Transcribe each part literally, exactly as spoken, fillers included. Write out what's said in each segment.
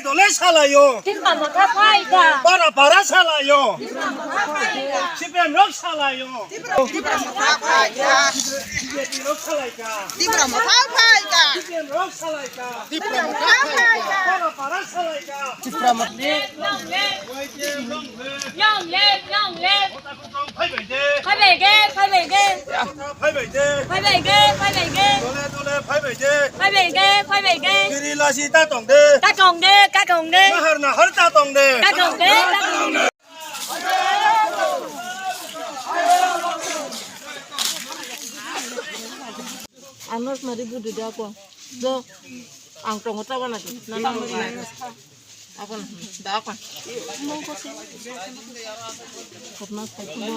Dole salayo. Tipra motha phaikha. Para para salayo. Tipra motha phaikha. Sipem rok salayo. Tipra motha phaikha. B J P rok salaikha. Tipra motha phaikha. Sipem rok salaikha. Tipra motha phaikha. Para para salaikha. Tipra motha. Long live, long live. Long live, long live. Phaibai de, phaibai de. Phaibai de, phaibai de. Phaibai de, phaibai de. Dole, dole, phaibai de. Phaibai de, phaibai de. Kiri lasi ta tong de. Ta tong de, ta tong de. Nahar, nahar ta tong de. Ta tong de, ta tong de. Anos mari budi da ko. Do. Ang tongo ta wana di. Nana mari. Akon, da akon. Khopna sai khopna.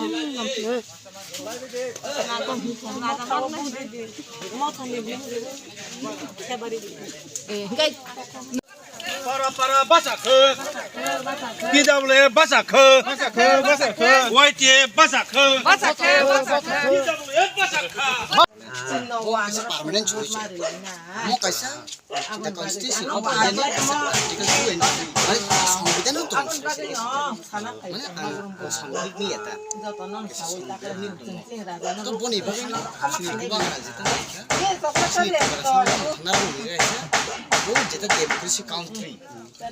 Akon, akon. Eh, guys. Para para basa khe. P W A basa khe. Basa khe, basa khe. Y T F basa khe. Basa khe, basa khe. P W A basa khe. Bo kaisa permanent solution. Mo kaisa the constitution of India ni kaisa article two and three. Mane, songbidhan o tongo. Mane, ang songbi ni eta. To boni bagwi no, sini bubagra jeta naikha. Sini bubagra songbi thangna rwgwi kaisa. Bo jeta democracy country.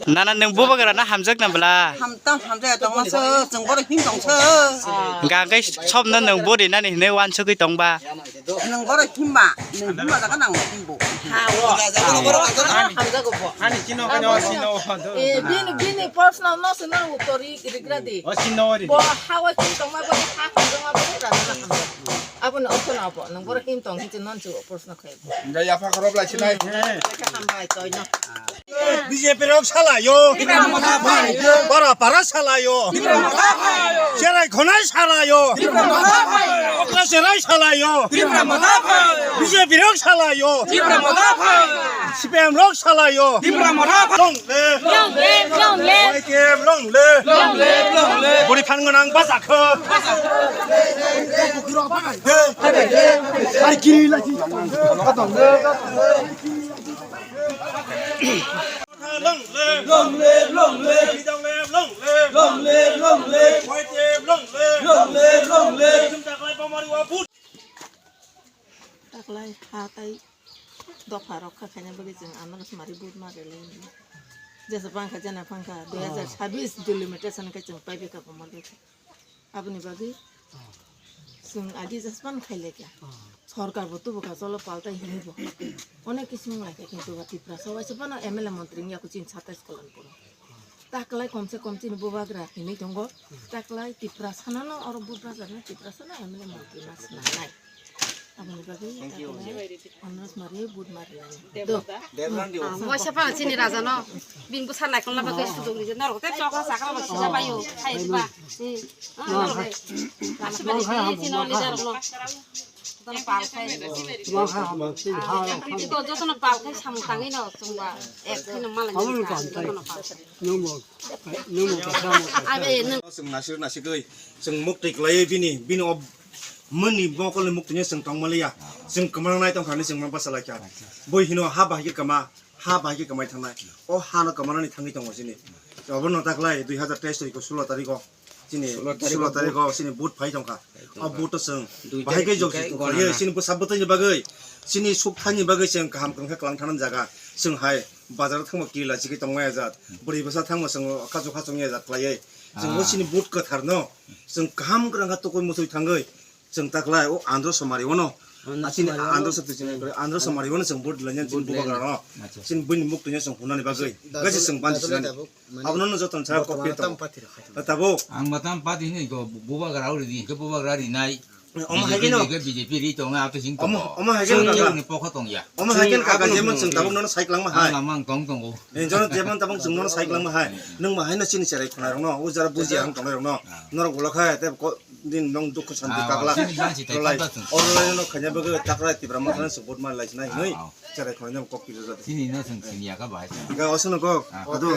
Nana nwng bubagra na hamjak na bwla? Hamtam hamjak tongma se, chwng borok him tong se. Hwnkha khe sobno nwng buri nani hinwi wansugwi tongba. Nwng borok himba, nwng himba jaga nang himbo. Ha, o. Hamjago bo. Ani chino kanya o chino. Eh, bini, bini personal no se no uttori rigra di. O chino ri. Bo hawa him tongma bo ha hamjak ma bo rana hamjak. Aboni option abo, nwng borok him tong hiti non chu option khe. Hwnkhe yapha khorok lai sinai. Khe hambai toi no. B J P rok salayo. Tipra motha phaikha. Para para salayo. Tipra motha phaikha. Cherai khonai salayo. Tipra motha phaikha. Okra cherai salayo. Tipra motha phaikha. B J P rok salayo. Tipra motha phaikha. C P M rok salayo. Tipra motha phaikha. Long live. Long live, long live. Y T F long live. Long live, long live. Buri phan gwnang basa kho. Basa kho. Ai kiri lagi. Long live, long live, long live. Long live, long live. Long live, long live. Long live, long live. Taklai ha tai dopha rok kha khaina bagwi chwng anorok mari vote ma rwlai. Jesa pangkha, jana pangkha, dui hazar sabis delimitation khe chwng paibai kha bo ma rwkha. Aboni bagwi chwng adi jaspan khailekha. Sorkar bo tubukha, cholo paltai hinwi bo. Onek kisu wnglaikha, kintu ba Tiprasa waisa phano M L A montri wngya kho chini satais Kalanpur o. Taklai komse kom chini bubagra hinwi tongo. Taklai Tiprasa no oro bubagra no Tiprasa no M L A montri ma swnamnai. Aboni bagwi taklai Anuj mari, but mari. Do. Waisa pa chini raja no. Bin bwsa naikol na bagwi sujok rijak. Norok tei chokra chakra bai sijak bai o. Hai ba. Hmm. Ah, norok tei. Lama sibani chini leader no. Jotono pal khai. Iko jotono pal khai samung tangwi no chwngba. Ek khai no malai. Jotono pal khai. Abe nwng. Chwng nasir nasigwi chwng muktwi kwlaiwi bini, bini o mwnni mokolni muktwino chwng tongmaliya. Chwng kwmana nai tongkha hinwi chwng ma bachalaikha. Bui hino ha bahai khe kwma, ha bahai khe kwmai thangnai. O hano kwmanani thangwi tongo chini. Obono taklai dui hazar teis tarikh o, sulo tarikh o. Chini sulo tarikh o chini vote phai tongkha. O vote o chwng bahai khe jok jok khlaiwi chini bwsa bwtwini bagwi, chini suk thaini bagwi chwng kaham kwrwng khe kwlang thangnani jaga. Chwng hai bazar o thangma kiri lachigwi tongmaya jat. Bwrwi bwsa thangma chwng khachu khachung ya jat khlaiwi. Chwng o chini vote kwthar no chwng kaham kwrwng kha tukui muchwi thangwi. Chwng taklai o Andhra Somari o no. Chini Andhra Somari, Andhra Somari o no chwng vote lainani chini bubagra no. Chini buini muktwino chwng hwnani bagwi. Gaisi chwng bansi sinani. Abono no jotono sa copy tongo. Tabuk. Ang matam pati hinwi go bubagra uri di, ke bubagra ri nai. Omo hai khe no. B J P ri tongo, ato sing tongo. Omo hai khe no kaka. Ni pokho tong ya. Omo hai khe no kaka, jemon chwng tabuk nono sai kwlangma hai. Ang mang tong tongo. Jono jemon tabuk chwng nono sai kwlangma hai. Nwng ma hai no chini cherai khwnai rok no, o jara buji ang tongnai rok no. Norok ulo khai te ko din nong dukhu santi kakla. Oro lai no khaina bagwi taklai Tipra Motha no support ma lai sinai hinwi. Cherai khwlai nang kok pira jat. Chini no chwng sini ya ka bahai. Ga oso no kok. Ado.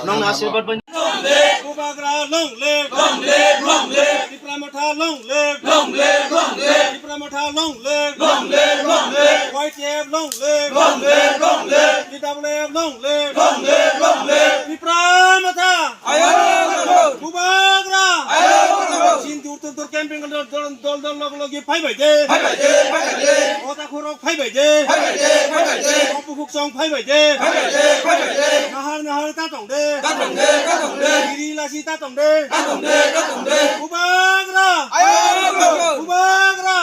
Nong na asirbat ban. Bubagra long live. Long live, long live. Tipra Motha long live. Long live, long live. Tipra Motha long live. Long live, long live. Y T F long live. Long live, long live. T W F long live. Long Nahar nahar ta tong de. Giri lasi ta tong de. Bubagra. Bubagra.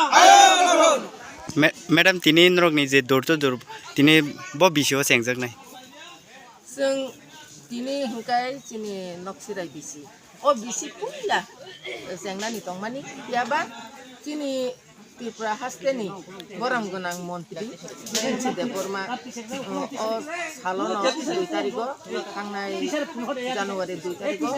Ma-, madam, tini norokni je door to door, tini bo bisio chengjaknai. Chwng tini hwnkhe chini Noksirai bisi. O bisi puila chengnani tongmani, phiya ba chini Tripura hasteni borom gwnang montri N C Debbarma, o, o salono dui tarigo, thangnai January dui tarigo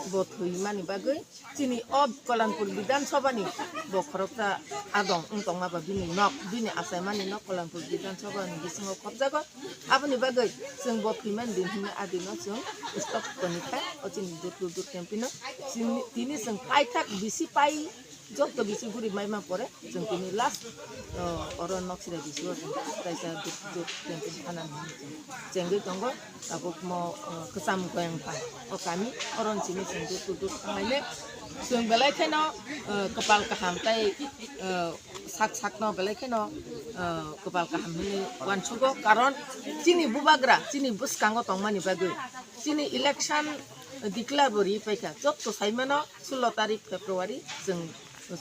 bo thwimani bagwi chini o Kalanpur Bidhan Sabhani bo khoroksa adong wng tongma ba bini nok, bini achaimani nok Kalanpur Bidhan Sabhani bisingo khopjago. Aboni bagwi chwng bo thwimani din hwnwi a dino chwng stop toni kha, o chini door to door campaign no. Chini, tini chwng paithak bisi pai, jotto bisi guri maima pore chwng tini last, o, oro Noksirai bisio chwng kaisa door to door campaign khanani hwnwi chwng chengwi tongo. Tabuk mo, o, Kwcham Goyangpha o kami, oro chini chwng door to door thanglainai. Chwng belai kheno, o, kwpal kaham tei, o, sak sakno belai kheno, ah, kwpal kaham hwnwi uansugo, karon chini bubagra chini bwskango tongmani bagwi chini election declare bo ri paikha, jotto saimano sullo tarik February chwng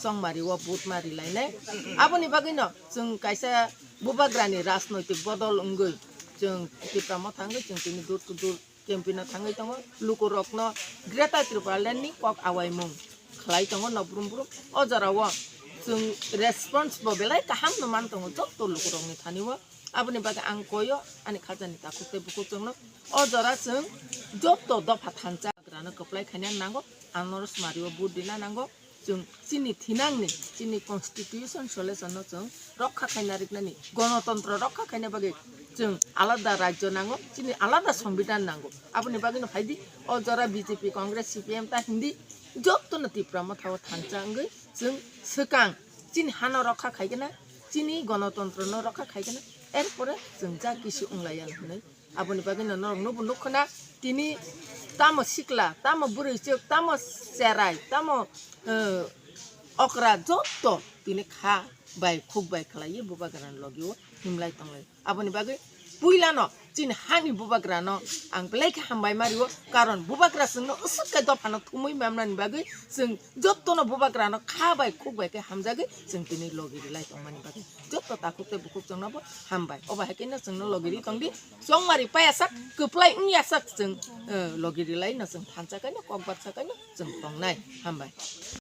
chongmari o vote ma rilainai. Aboni bagwino chwng kaisa bubagrani rajnoitik bodol wngwi chwng Tipra Motha wngwi chwng tini door to door campaign o thangwi tongo, lukurokno Greater Tipraland ni kok awaimung khlai tongo no brum brum. O jorao chwng response bo belai kaham no man tongo jotto lukurokni thani o. Aboni bagwi ang koyo ani khajani takhuk tei bukhuk chwngno o jora chwng jotto dopha thansa rano kwplai khaina nango, ang norok sumari o vote rina nango. Chwng chini thinangni, chini constitution solution no chwng rokha khaina riknani, gonotontro rokha khaina bagwi chwng alada rajyo nango, chini alada songbidan nango. Aboni bagwino phaidi o jora B J P, Congress, C P M ta hindi, jottono Tipra Motha o thansa wngwi chwng swkang chini hano rokha khaigwna, chini gonotontro no rokha khaigwna, erpore chwng ja kisu wnglaiya hinwi. Aboni bagwino norok nubo nukho na, tini tamo sikla, tamo bwrwi chwk, tamo cherai, tamo, eh, okra jotto tini kha bai khuk bai khlaiwi bubagrani logi o himlai tonglai. Aboni bagwi puilano chini hani bubagrano ang belai khe hambai ma rio, karon bubagra chwngno aswk khe dophano thumwi mamnani bagwi chwng jottono bubagrano kha bai khuk bai khe hamjagwi chwng tini logi rilai tongmani bagwi. Jotto takhuk tei bukhuk chwngno bo hambai. Obo hai khe no chwngno logi ri tongdi. Chongmari paiyasak, kwplai wngyasak chwng, eh, logi rilai no chwng thansa kaino, kokbarsa kaino chwng tongnai. Hambai.